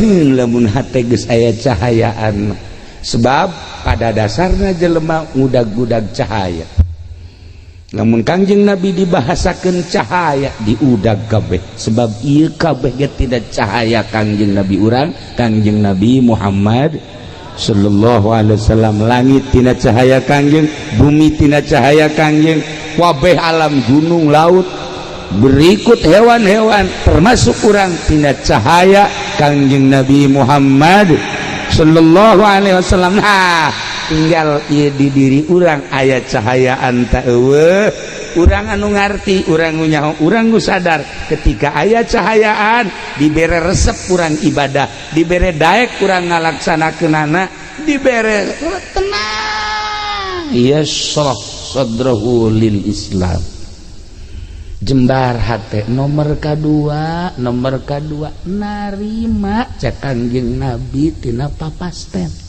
Lamun hate geus aya cahayaan, sebab pada dasarnya jelema ngudag-gudag cahaya. Namun Kangjeng Nabi dibahasakan cahaya, diudag kabeh, sebab ieu kabeh ge tidak cahaya Kangjeng Nabi urang, Kangjeng Nabi Muhammad sallallahu alaihi wasallam. Langit tina cahaya Kangjeng, bumi tina cahaya Kangjeng, wabeh alam, gunung, laut, berikut hewan-hewan, termasuk urang, tina cahaya Kangjeng Nabi Muhammad sallallahu alaihi wasallam. Nah, tinggal ieu di diri urang aya cahayaan ta euweuh. Urang anu ngarti, urang nu nyaho, urang nu sadar. Ketika aya cahayaan, dibere resep urang ibadah, dibere daek urang ngalaksanakeunana, dibere tenang, yashrah sadrahu lil Islam, jembar hate. Nomor kedua, nomor kedua, narima cek Kangjeng Nabi tina papasten.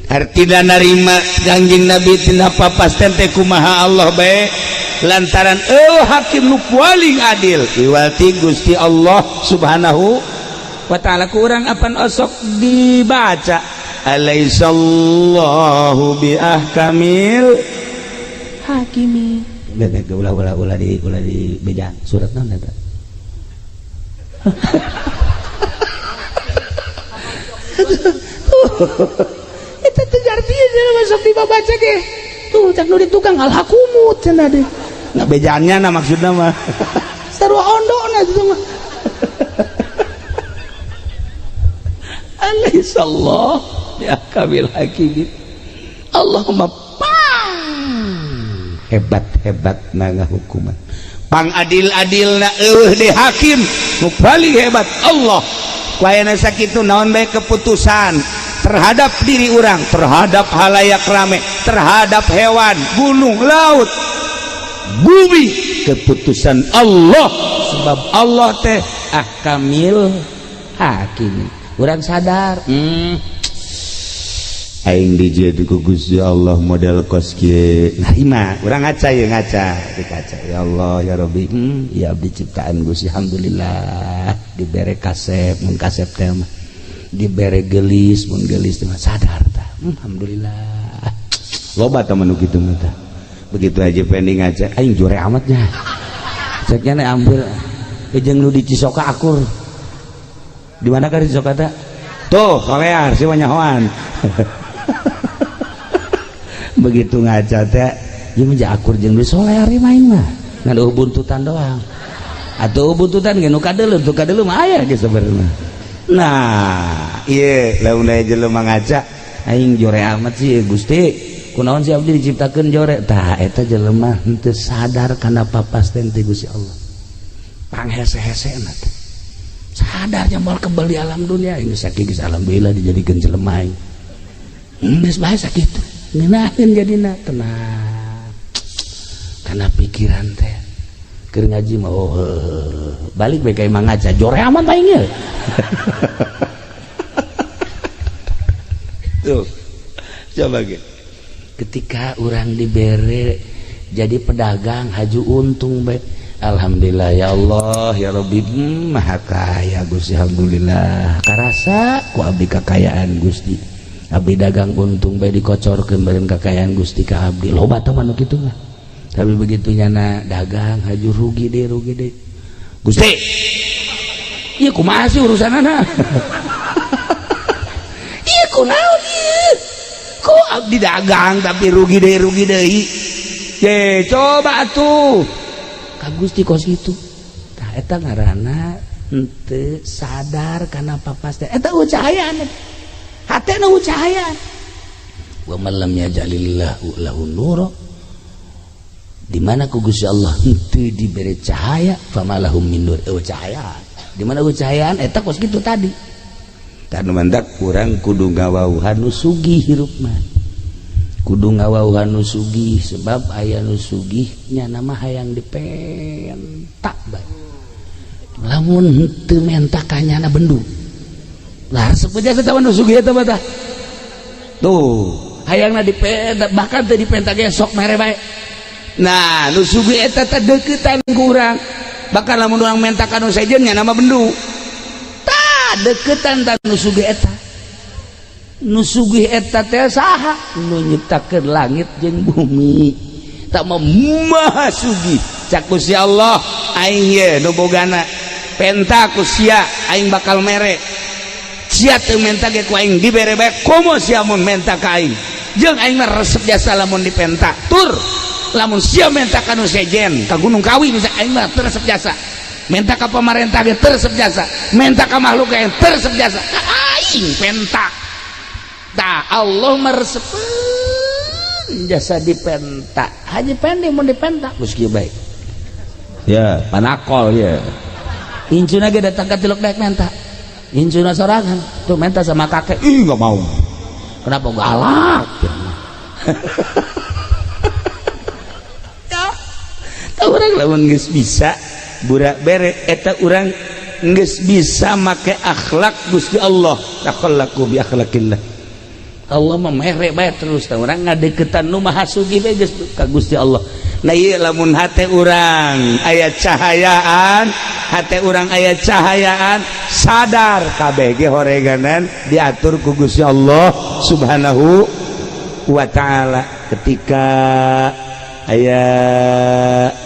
Artina narima Kangjeng Nabi tina papasten teh kumaha? Allah bae, lantaran euweuh hakim nu paling adil iwati Gusti Allah Subhanahu wa Ta'ala. Ku urang apan osok dibaca alaisallahu bi ahkamil hakimi. Ulah, ulah, ulah di, ulah di bejaan. Surat naon eta? Eta teu ngarti masuk dibaca ge. Tuh, cak nu di tukang alhakumut cenah deh. Nggak bejaannya nah, maksudna mah sarua ondona itu mah. Alaihissallah ya kamil hakimin. Allahumma pang hebat-hebat na hukuman, pang adil-adil na, euweuh deui hakim nu paling hebat Allah. Ku ayana sakitu, naon bae keputusan terhadap diri urang, terhadap halayak rame, terhadap hewan, gunung, laut, bumi, keputusan Allah, sebab Allah teh ahkamil hakim. Urang sadar, aing dijieun ku Gusti Allah model kos kieu, narima. Urang ngaca ya, ngaca di kaca, ya Allah, ya Rabbi, ya abdi ciptaan Gusti, alhamdulillah dibere kasep mun kasep teh mah, dibere gelis mun gelis teh mah, sadar tah, alhamdulillah. Loba teman nu kitu mah tah. Begitu aja pending ngaca, aing jore amatnya, ceknya nih hampir jeung nu di Cisoka akur. Di mana kan di Cisoka teh? Tuh, solear sih nyahoan. Begitu ngaca teh ieu mah akur jeung di solear main mah, ngan eueuh buntutan doang atau buntutan ge nu kadeuleu, tuh kadeuleu mah aya ge sebenarnya. Nah, ieu lamun aya jelema ngaca, aing jore amat sih Gusti, kunaon sih abdi diciptakeun jore? Tah, eta jelema henteu sadar kana papasten ti Gusti Allah. Panghese-hesena teh sadarnya moal kebal di alam dunia ini. Sakieu geus alhamdulillah dijadikeun jelema aing, geus bae sakitu ngeunaheun, jadina tenang kana pikiran teh. Keur ngaji mah, oh, balik bae ka imah ngaca, jore amat aing ye. Tuh, coba ge ketika orang dibere jadi pedagang, haju untung bae, alhamdulillah, ya Allah, ya Rabbi, maha kaya Gusti, alhamdulillah karasa ku abdi kekayaan Gusti. Abdi dagang untung bae, dikocorkeun beureun kekayaan Gusti ka abdi. Loba teh mah nu kitu mah. Tapi begitu nyana dagang haju rugi deh, rugi deh, Gusti, ieu kumaha sih urusanana? Ieu kunaon ieu? Kok abdi dagang tapi rugi deh, rugi deui? Ye, coba atuh ka Gusti kos kitu. Tah, eta ngaranna henteu sadar kana papasten. Eta eueuh cahayaan, hatena eueuh cahayaan. Wa man lam yaj'alillahu lahu nura, di mana ku Gusti Allah henteu dibere cahaya, famalahum min nur, eueuh cahayaan. Di mana eueuh cahayaan, eta kos kitu tadi. Tah, nu mantak urang kudu ngawauhan nu sugih hirup mah, kudu ngawauhan nu sugih, sebab aya nu sugih nya nama hayang dipentak bae. Lamun henteu menta ka nyana, bendu lah. Resep aja eta nu sugih eta mah tah. Tuh, hayangna dipenta, bahkan teu dipenta ge sok mere bae. Nah, nu sugih eta teh deuketan ku urang, bahkan lamun urang menta ka nu sejen, nya nama bendu. Deketan ta nu sugih eta. Nu sugih eta teh saha? Nu nyiptakeun langit jeung bumi. Tak mau maha sugih. Cak Gusti Allah, aing ye nu bogana. Penta ku sia, aing bakal mere. Sia teu menta ge ku aing dibere bae, komo sia mun menta ka aing. Jeung aing mah resep jasa lamun dipenta. Tur lamun sia menta ka nu sejen, ka Gunung Kawi misalnya, aing mah teu resep jasa. Menta ka pamarentah ge teu resep jasa. Menta ka makhluk ge teu resep jasa. Ka aing penta. Tah Allah mah resepeun jasa dipenta. Haji Pendi mun dipenta geus kieu bae. Ya, panakol ya. Incuna ge datang ka tilok daek menta. Incuna sorangan tuh menta sama kakek. Ih, nggak mau. Kenapa? Galak. Ya, tah urang lamun geus bisa burak bere eta urang geus bisa make akhlak Gusti Allah. Takhallaqu bi akhlaqillah. Allah mah mere bae terus, tah urang ngadeukeutan nu maha sugih bae geus ka Gusti Allah. Nah, ieu lamun hate urang aya cahayaan, hate urang aya cahayaan, sadar kabeh ge horeganan diatur ku Gusti Allah Subhanahu wa taala. Ketika aya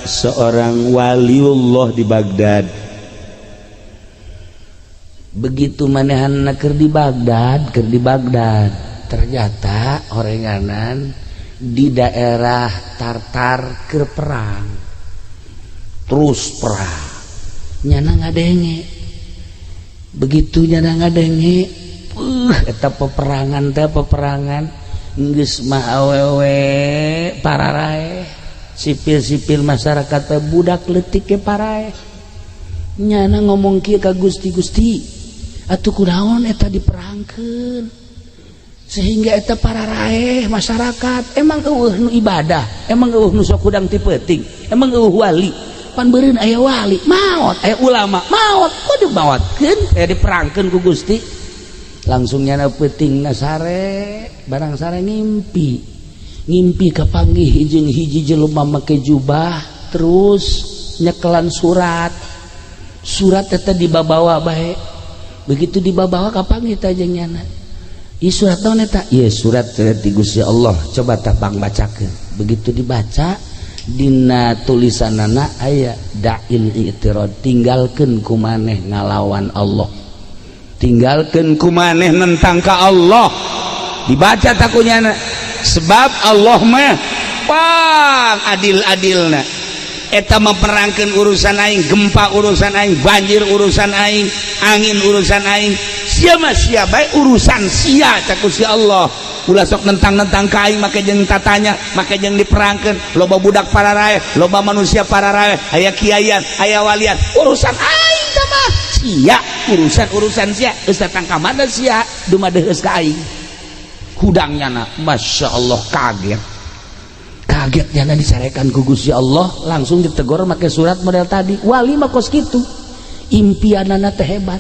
seorang waliullah di Baghdad, begitu manehanna keur di Baghdad, ternyata horenganan di daerah Tartar keur perang, terus perang. Nyana ngadenge, begitu nyana ngadenge, eta peperangan teh, peperangan geus mah awewe pararaeh, sipil-sipil masyarakat teh, budak leutik ge paraeh. Nyana ngomong kieu ka Gusti, "Gusti, atuh kunaon eta diperangkeun sehingga eta pararaeh masyarakat? Emang eueuh nu ibadah? Emang eueuh nu sok hudang ti peuting? Emang eueuh wali? Pan beureun aya wali maot, aya ulama maot, kok dimaotkeun, aya diperangkeun ku Gusti?" Langsung nyana peuting sare, barang sare ngimpi, ngimpi kapanggih jeung hiji jelema make jubah, terus nyekelan surat. Surat eta dibabawa bae. Begitu dibabawa, kapanggih teh jeung nyana. "Ih, surat naon eta?" "Ieu surat ti Gusti Allah, coba tah bang bacakeun." Begitu dibaca, dina tulisanana aya da'il i'tirad, tinggalkeun ku maneh ngalawan Allah, tinggalkeun ku maneh nentang ka Allah. Dibaca takunyana, sebab Allah mah pang adil-adilna. Eta memperangkeun urusan aing, gempa urusan aing, banjir urusan aing, angin urusan aing, sia mah sia bae urusan sia. Cak si Allah, ulah sok nentang-nentang ka aing, make jeung tatanya, make jeung diperangkeun, loba budak pararaeh, loba manusia pararaeh, aya kiaian, aya walian, urusan aing tah mah sia, urusan-urusan sia. Geus datang ka mana sia dumadeheus ka aing? Hudangnya na, Masya Allah, kaget kagetnya na disarekan ku Gusti Allah, langsung ditegur make surat model tadi. Wali mah kos kitu, impianana teh hebat.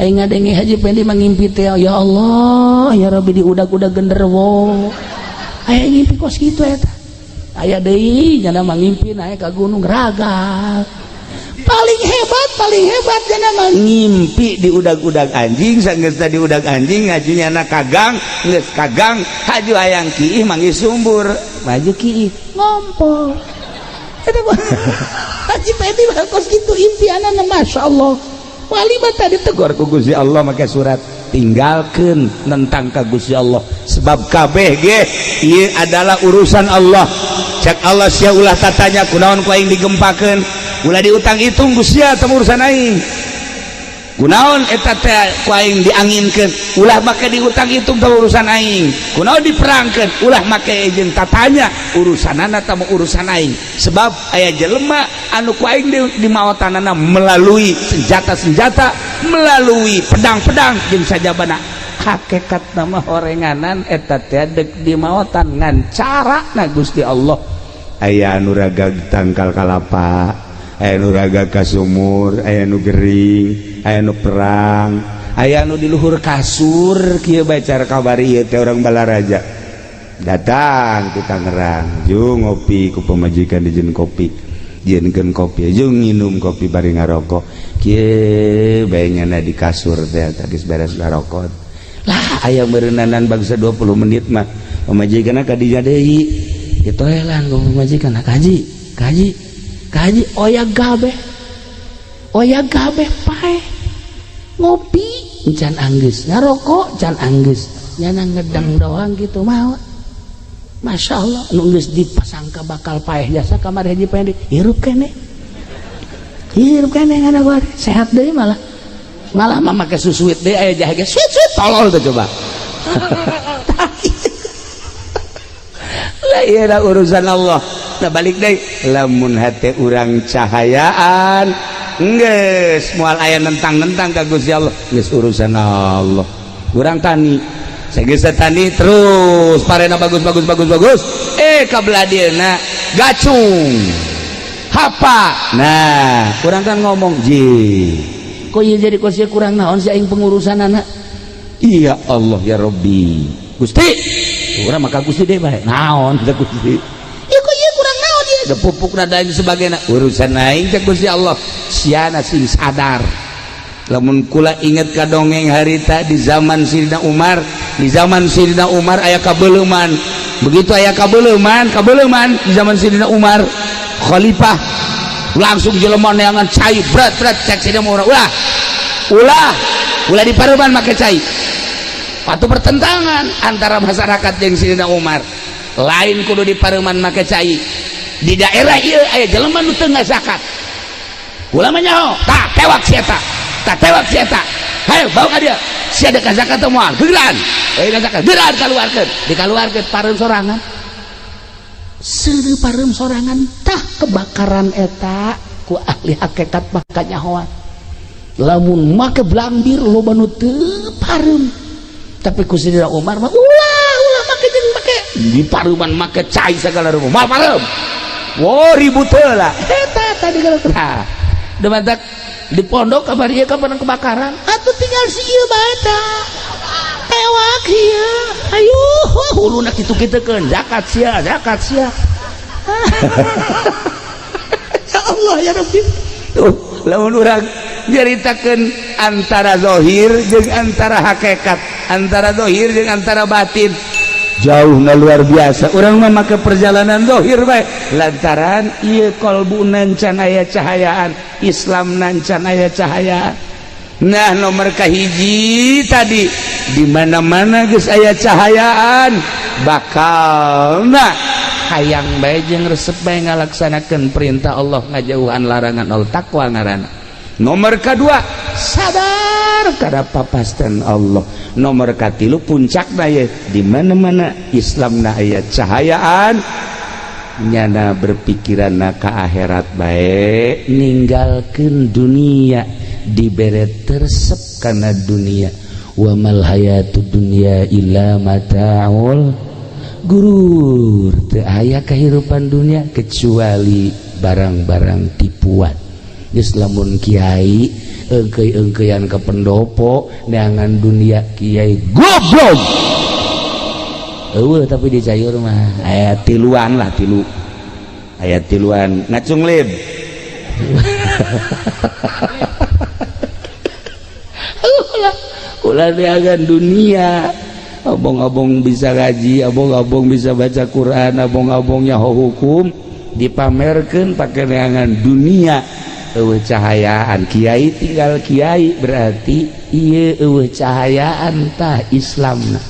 Aing ngadenge Haji Pendi mangimpi teh, "Ya Allah, ya Rabbi, diudag-udag genderuwo." Aya ngimpi kos kitu eta. Aya deui nyana mangimpi naik ka gunung raga. Paling hebat, paling hebat nyana mah ngimpi diudag-udag anjing. Sanggeus diudag anjing, ngajunya na kagang, geus kagang haju hayang kiih, manggih sumbur, maju kiih, ngompol. Eta Haji Pendi mah kos kitu impianana, Masya Allah. Wali mah tadi tegur ku Gusti Allah make surat, tinggalkeun nentang ka Gusti Allah, sebab kabeh ge ieu adalah urusan Allah. Cek Allah, sia ulah tatanya kunaon ku aing digempakeun, ulah diutang hitung ku sia, teu urusan aing. Kunaon eta teh ku aing dianginkeun, ulah make diutang hitung, teu urusan aing. Kunaon diperangkeun, ulah make jeung tatanya, urusanana teu urusan aing, sebab aya jelema anu ku aing di maotanana melalui senjata-senjata, melalui pedang-pedang jeung sajabana. Hakikat nama horenganan eta teh dek di maotan ngan cara na Gusti Allah. Aya anu raga tangkal kalapa, aya nu raga ka sumur, aya nu gering, aya nu perang, aya nu di luhur kasur kieu bae. Cara kabari ieu teh orang Balaraja datang ke Tangerang, ju ngopi ku pamajikan, dijieun kopi. Jieunkeun kopi jeung nginum kopi bari ngarokok. Kieu bae nyana di kasur teh geus beres ngarokok. Lah, aya meureunnanan bangsa 20 menit mah pamajikanna ka dinya deui. Ditoelan ku pamajikan, "Kaji, kaji, kaji, oyag kabeh. Oyag kabeh paeh." Ngopi can anggeus, ngarokok can anggeus, nyana ngedang doang gitu mah. Masya Allah, nu geus dipasangka bakal paeh jasa kamar haji pendek, hirup keneh. Hirup keneh ngana gua sehat deui malah. Malah mah make susuit deui, aya jahe ge suit suit, tolol tuh coba. Lah, iya dah urusan Allah. Nah, balik deui, lamun hate urang cahayaan geus moal aya nentang-nentang ka Gusti Allah, geus urusan Allah. Urang tani, geus tani terus parena bagus bagus bagus bagus, eh kabelah dieuna gacung hapa. Nah, kurang kan ngomong ji kok ieu jadi kos kurang naon sih aing pengurusan anak. Iya Allah ya Rabbi Gusti, urang maka Gusti deh bae naon teh Gusti, ieu kok ieu kurang naon ieu da pupuk da lain sebagainya, urusan aing teh Gusti Allah. Siana sing sadar. Lamun kula inget ka dongeng harita di zaman Sidina Umar, di zaman Sidina Umar aya kabeuleman. Begitu aya kabeuleman, kabeuleman di zaman Sidina Umar khalifah, langsung jelema neangan cai berat berat. Cek Sidina Umar, "Ulah, ulah, ulah di pareuman make cai." Patu pertentangan antara masyarakat jeung Sidina Umar. Lain kudu di pareuman make cai, di daerah ieu aya jelema nu teu ngazakat. Ulah mah nyaho, tah tewak si eta, tak tewak si eta, hayo bawa ka dia. Si ada zakat teu moal gegeran eh zakat gegeran, kaluarkeun, dikaluarkeun pareum sorangan, seureuh pareum sorangan. Tah, kebakaran eta ku ahli hakikat mah kanyahoan lamun make blambir loba nu teu pareum, tapi ku Sidina Umar mah ulah, ulah make jeung make di pareuman make cai segala rupa moal pareum. Wow, ribut heula eta tadi kalau tah demantak di pondok kabar ieu kapan kebakaran atuh tinggal si ieu bae tah tewak ieu, ayo huluna kitu-kitukeun, zakat sia, zakat sia. Ya Allah ya Rabbi, tuh lamun urang nyaritakeun antara zahir jeung antara hakikat, antara zahir jeung antara batin, jauh na luar biasa. Urang mah make perjalanan zahir bae lantaran ieu kolbu can aya cahayaan Islam, can aya cahayaan. Nah, nomor kahiji tadi, di mana-mana geus aya cahayaan bakal nah hayang bae jeung resep bae ngalaksanakeun perintah Allah, ngajauhan larangan Allah, takwa ngaranna. Nomor kedua, sadar kada papasten Allah. Nomor katilu, puncak ye, di mana-mana Islam na aya cahayaan, nyana berpikiran na ka akhirat bae, ninggalkeun dunia, dibere tersep karena dunia. Wa mal hayatud dunya illa mataul gurur, teu aya kehidupan dunia kecuali barang-barang tipuan. Geus lamun kiai engkei-engkeian ke pendopo neangan dunia, kiai goblok eueuh. Tapi di Cayur mah aya tiluan lah, tilu, aya tiluan ngacung lib. Ulah, ulah neangan dunia. Abong-abong bisa ngaji, abong-abong bisa baca Quran, abong-abong nyaho hukum, dipamerkeun pakai neangan dunia, eueuh cahayaan. Kiai tinggal kiai, berarti ieu eueuh cahayaan tah Islamna.